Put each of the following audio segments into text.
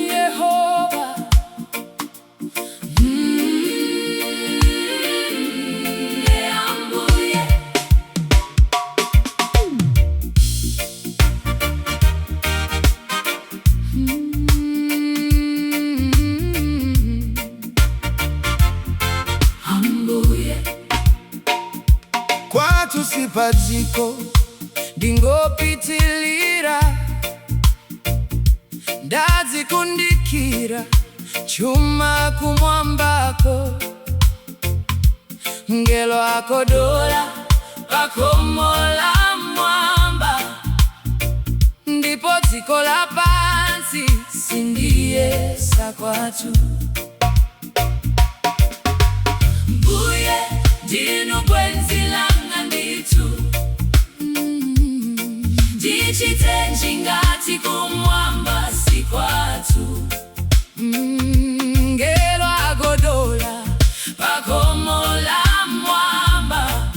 Yehova. Ambuye. Ambuye. Kwathu si padziko. Ndingopitilira, ndadzikundikira chuma kumwambako. Ngelo akodola pakhomo la mwamba, ndipo dziko la pansi sindiyesa kwathu. Mbuye, ndinu bwenzi langa ndithu. Ndichitenji ngati kumwamba si kwathu? Ngelo agodola pakhomo la mwamba,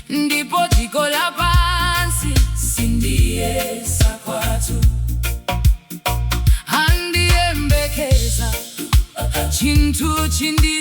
ndipo dziko la pansi sindiyesa kwathu. Andiyembekeza chinthu chindi.